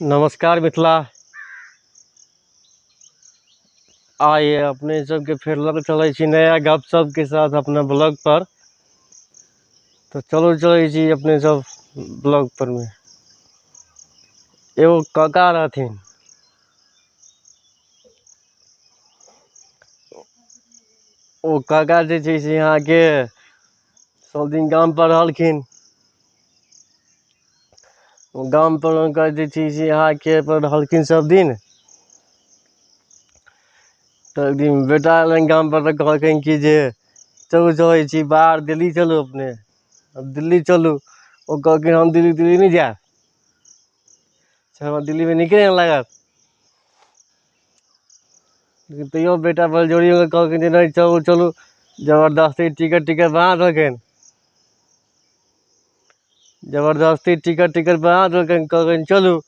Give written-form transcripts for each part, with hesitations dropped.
नमस्कार मिथिला। आइ अपने सबके फेर लऽ कऽ चलै छी नया गप सपके साथ अपना ब्लॉग पर। तऽ चलू चलै छी अपने सब ब्लॉग पर मे। एगो काका रहथिन, ओ काका जे छै से अहाँके सब दिन गाम पर रहलखिन। गाम पर हुनकर जे छै से अहाँके अपन रहलखिन सब दिन। तऽ एक दिन बेटा एलनि गाम पर तऽ कहलखिन कि जे चलू चलै छी बाहर दिल्ली चलू अपने, दिल्ली चलू। ओ कहलखिन हम दिल्ली दिल्ली नहि जायब, से हमरा दिल्लीमे नीके नहि लागत। लेकिन तैयो बेटा बलजोरी कहलखिन जे नहि चलू चलू, जबरदस्ती टिकट टिकट बना देलखिन, जबरदस्ती टिकट टिकट बना देलखिन, कहलखिन चलू।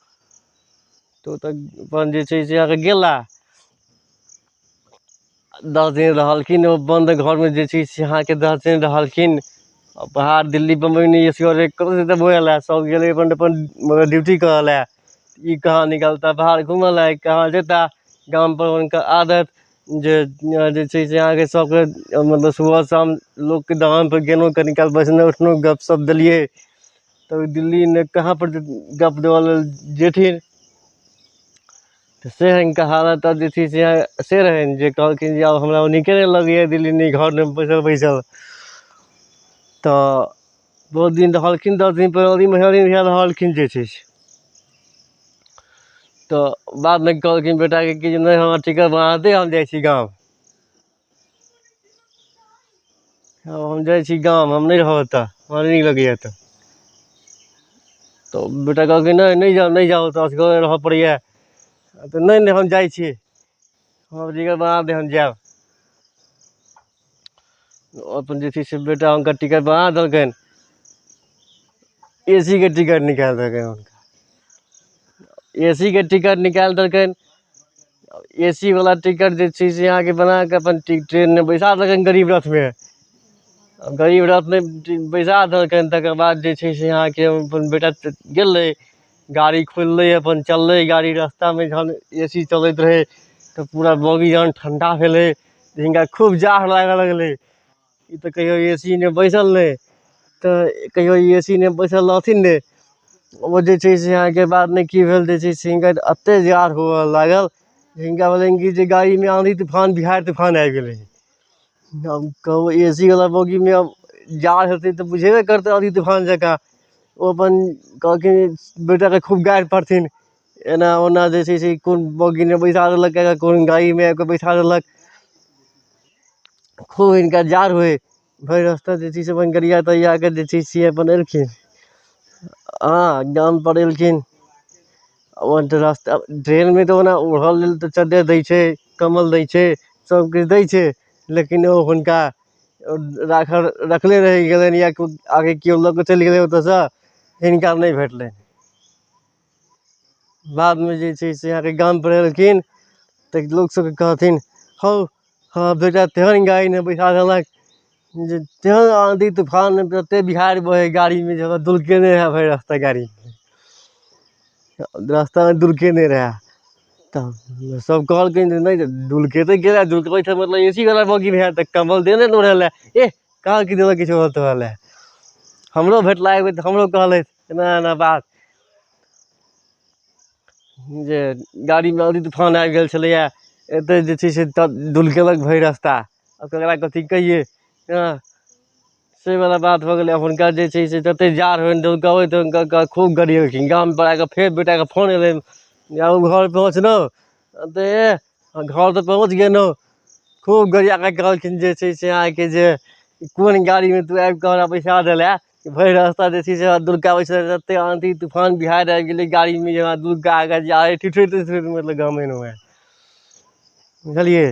तऽ ओतऽ अपन जे छै से अहाँके गेला, 10 दिन रहलखिन ओ बन्द घरमे जे छै से अहाँके 10 दिन रहलखिन। बाहर दिल्ली बम्बई नहि असगरे ककरोसँ तऽ बोलय सब गेलै अपन अपन मतलब ड्यूटी करऽ लए, ई कहाँ निकलता बाहर घूमऽ लए, कहाँ जेता। गामपर हुनकर आदत जे जे छै से अहाँके सबके मतलब सुबह शाम लोकके दलानपर गेलहुँ, कनी काल बैसलहुँ उठलहुँ, गपशप देलियै। तब दिल्लीमे कहाँपर गप देबऽ लेल जेथिन, तऽ से हिनकर हालत आब जे छै से से रहनि जे कहलखिन जे आब हमरा नीके नहि लगैए दिल्ली नहि घरमे बैसल बैसल। तऽ बहुत दिन रहलखिन, 10 दिन 15 दिन महीना दिन रहलखिन जे छै से। तऽ बादमे कहलखिन बेटाके कि जे नहि हमरा टिकट बना दे, हम जाइ छी गाम, हम जाइ छी गाम, हम नहि रहब एतऽ, हमरा नहि नीक लगैए एतऽ। तऽ बेटा कहलकै नहि नहि जाउ नहि जाउ, तऽ असगरे रहऽ पड़ैए। तऽ नहि नहि हम जाइ छी, हमरा टिकट बना दे, हम जायब। अपन जे छै से बेटा हुनकर टिकट बना देलकनि, ए सी के टिकट निकालि देलकनि हुनका, ए सी के टिकट निकालि देलकनि। ए सी वला टिकट जे छै से अहाँके बना कऽ अपन ट्रेनमे बैसा देलकनि गरीब रथमे। गरीब रथमे बैसा देलकनि। तकर बाद जे छै से अहाँके अपन बेटा गेलै, गाड़ी खुललै, अपन चललै गाड़ी। रास्तामे जहन ए सी चलैत रहै तऽ पूरा बोगी जहन ठण्डा भेलै, हिनका खूब जाड़ लागऽ लगलै। ई तऽ कहियो ए सी मे बैसल नहि, तऽ कहियो ए सी मे बैसल रहथिन नहि। ओ जे छै से अहाँके बादमे की भेल जे छै से हिनका एतेक जाड़ हुअ लागल, हिनका भेलनि कि जे गाड़ीमे आँधी तूफान बिहाड़ि तूफान आबि गेलै। आब कहू ए सी वला बोगीमे आब जाड़ हेतै तऽ बुझेबे करतै आँधी तूफान जकाँ। ओ अपन कहलखिन बेटाके खूब गारि पढ़थिन, एना ओना जे छै से कोन बोगीमे बैसा देलक, कोन गाड़ीमे आबिकऽ बैसा देलक। खूब हिनका जाड़ होइ, भरि रास्ता जे छै से अपन गरिया तरिया कऽ जे छै से अपन एलखिन। हँ, गामपर एलखिन। ओ तऽ रास्ता ट्रेनमे तऽ ओना ओढ़ऽ लेल तऽ चद्दरि दै छै, कम्बल दै छै, सबकिछु दै छै, लेकिन ओ हुनका राखल रखले रहि गेलनि या आगे केओ लऽ कऽ चलि गेलै ओतऽसँ, हिनका नहि भेटलनि। बादमे जे छै से अहाँके गामपर एलखिन तऽ लोकसबके कहथिन, हौ हँ बेटा तेहन गाड़ीमे बैसा देलक जे तेहन आँधी तूफान तते बिहाड़ि बहै गाड़ीमे जे हमरा दुलकेने रहै भरि रास्ता गाड़ी, रास्तामे दुलकेने रहै। तऽ सब कहलखिन जे नहि दुलकेतै केना, दुलकबै छै मतलब ए सी वला बोगीमे हैत तऽ कम्बल देने ने ओढ़ै लए। एह कहाँ की देलक किछु ओढ़ऽ तोढ़ऽ लए। हमरो भेटला एक बेर तऽ हमरो कहलथि एना एना बात जे गाड़ीमे आँधी तूफान आबि गेल छलैए, एतऽ जे छै से दुलकेलक भरि रास्ता, आब ककरा कथी कहियै। हँ, से वला बात भऽ गेलै। हुनका जे छै से तते जाड़ होइन दुलकबैत हुनका खूब गरियेलखिन। गामपर आबिकऽ फेर बेटाके फोन एलनि जे आउ घर पहुँचलहुँ? तऽ एह घर तऽ पहुँच गेलहुँ। खूब गरिया कऽ कहलखिन जे छै से अहाँके जे कोन गाड़ीमे तू आबिकऽ हमरा बैसा देलए, भरि रास्ता जे छै से दुलकाबै छलै, तते आँधी तूफान बिहाड़ि आबि गेलै गाड़ीमे जे हमरा दुलका कऽ जाड़े ठिठुरिते ठिठुरिते मतलब गाम एलहुँ हेँ, बुझलियै।